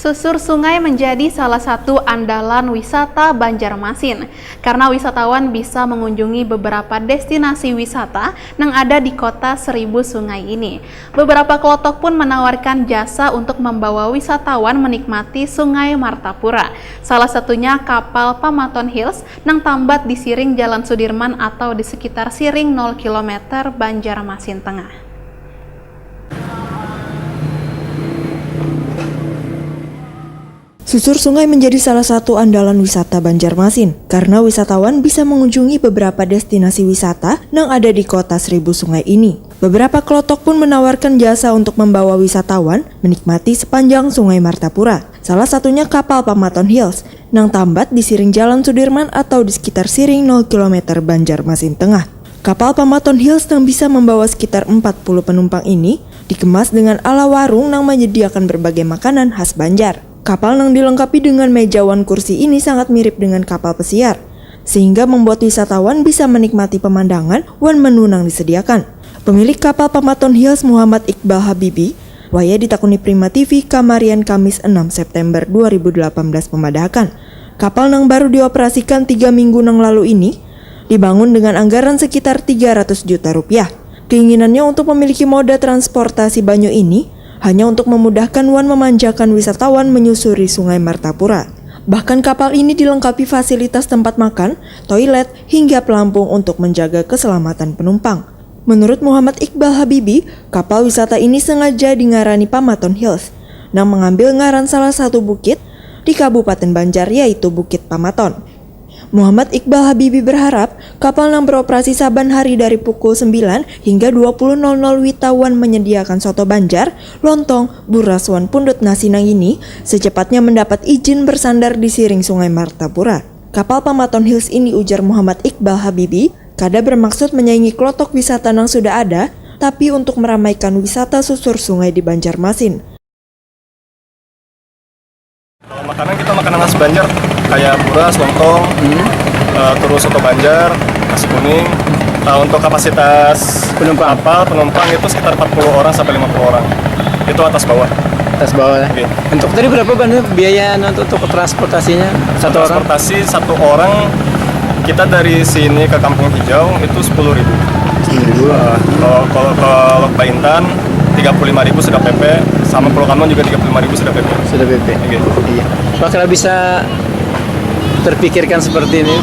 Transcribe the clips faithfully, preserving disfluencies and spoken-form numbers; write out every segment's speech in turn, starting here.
Susur sungai menjadi salah satu andalan wisata Banjarmasin, karena wisatawan bisa mengunjungi beberapa destinasi wisata nang ada di kota seribu sungai ini. Beberapa kelotok pun menawarkan jasa untuk membawa wisatawan menikmati Sungai Martapura, salah satunya kapal Pamaton Hills nang tambat di siring Jalan Sudirman atau di sekitar siring nol kilometer Banjarmasin Tengah. Susur sungai menjadi salah satu andalan wisata Banjarmasin, karena wisatawan bisa mengunjungi beberapa destinasi wisata nang ada di kota seribu sungai ini. Beberapa kelotok pun menawarkan jasa untuk membawa wisatawan menikmati sepanjang Sungai Martapura. Salah satunya kapal Pamaton Hills, nang tambat di siring Jalan Sudirman atau di sekitar siring nol kilometer Banjarmasin Tengah. Kapal Pamaton Hills nang bisa membawa sekitar empat puluh penumpang ini dikemas dengan ala warung nang menyediakan berbagai makanan khas Banjar. Kapal nang dilengkapi dengan meja wan kursi ini sangat mirip dengan kapal pesiar, sehingga membuat wisatawan bisa menikmati pemandangan wan menu nang disediakan. Pemilik kapal Pamaton Hills, Muhammad Iqbal Habibi, waya ditakuni Prima T V kamarian Kamis enam September dua ribu delapan belas, memadahakan, kapal nang baru dioperasikan tiga minggu nang lalu ini dibangun dengan anggaran sekitar tiga ratus juta rupiah. Keinginannya untuk memiliki moda transportasi banyu ini hanya untuk memudahkan wan memanjakan wisatawan menyusuri Sungai Martapura. Bahkan kapal ini dilengkapi fasilitas tempat makan, toilet, hingga pelampung untuk menjaga keselamatan penumpang. Menurut Muhammad Iqbal Habibi, kapal wisata ini sengaja dingarani Pamaton Hills, nang mengambil ngaran salah satu bukit di Kabupaten Banjar, yaitu Bukit Pamaton. Muhammad Iqbal Habibi berharap kapal nang beroperasi saban hari dari pukul sembilan hingga dua puluh nol nol wita wan menyediakan soto Banjar, lontong, buras, wan pundut nasi nang ini secepatnya mendapat izin bersandar di siring Sungai Martapura. Kapal Pamaton Hills ini, ujar Muhammad Iqbal Habibi, kada bermaksud menyaingi kelotok wisata nang sudah ada, tapi untuk meramaikan wisata susur sungai di Banjarmasin. Kalau makanan, kita makanan khas Banjar, kayak buras, lontong, eh, terus soto Banjar, nasi kuning. Nah, untuk kapasitas Penumpang. Kapal penumpang itu sekitar empat puluh orang sampai lima puluh orang. Itu atas bawah. Atas bawah. Oke. Untuk tadi berapa, Bang, biaya untuk, untuk transportasinya satu orang? Transportasi satu orang, kita dari sini ke Kampung Hijau itu sepuluh ribu. Sepuluh ribu. Kalau, kalau ke Lok Baintan tiga puluh lima ribu sudah P P, sama Pulau Kamleng juga tiga puluh lima ribu sudah P P. Sudah P P. Oke. Iya. Apakah bisa terpikirkan seperti ini?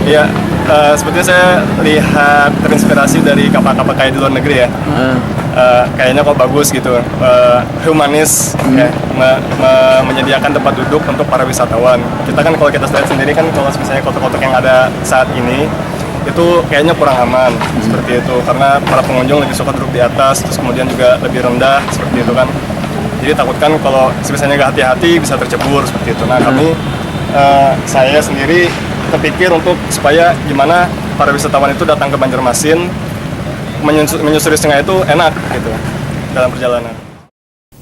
Ya, eh, sebetulnya saya lihat terinspirasi dari kapal-kapal kayak di luar negeri ya. Ah, Eh, kayaknya kok bagus gitu. Eh, humanis, ya, me- me- menyediakan tempat duduk untuk para wisatawan. Kita kan, kalau kita lihat sendiri kan, kalau misalnya kotak-kotak yang ada saat ini itu kayaknya kurang aman seperti itu, karena para pengunjung lebih suka duduk di atas, terus kemudian juga lebih rendah seperti itu kan. Jadi takutkan kalau misalnya nggak hati-hati bisa tercebur seperti itu. Nah, kami, eh, saya sendiri terpikir untuk supaya gimana para wisatawan itu datang ke Banjarmasin, menyusu- menyusuri sungai itu enak gitu dalam perjalanan.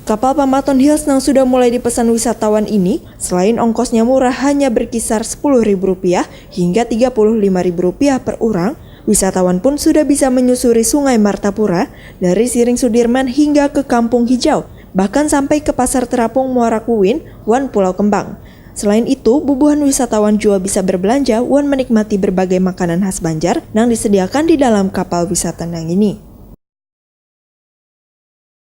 Kapal Pamaton Hills nang sudah mulai dipesan wisatawan ini, selain ongkosnya murah, hanya berkisar sepuluh ribu rupiah hingga tiga puluh lima ribu rupiah per orang, wisatawan pun sudah bisa menyusuri Sungai Martapura dari Siring Sudirman hingga ke Kampung Hijau, bahkan sampai ke Pasar Terapung, Muara Kuin, wan Pulau Kembang. Selain itu, bubuhan wisatawan jua bisa berbelanja wan menikmati berbagai makanan khas Banjar nang disediakan di dalam kapal wisata nang ini.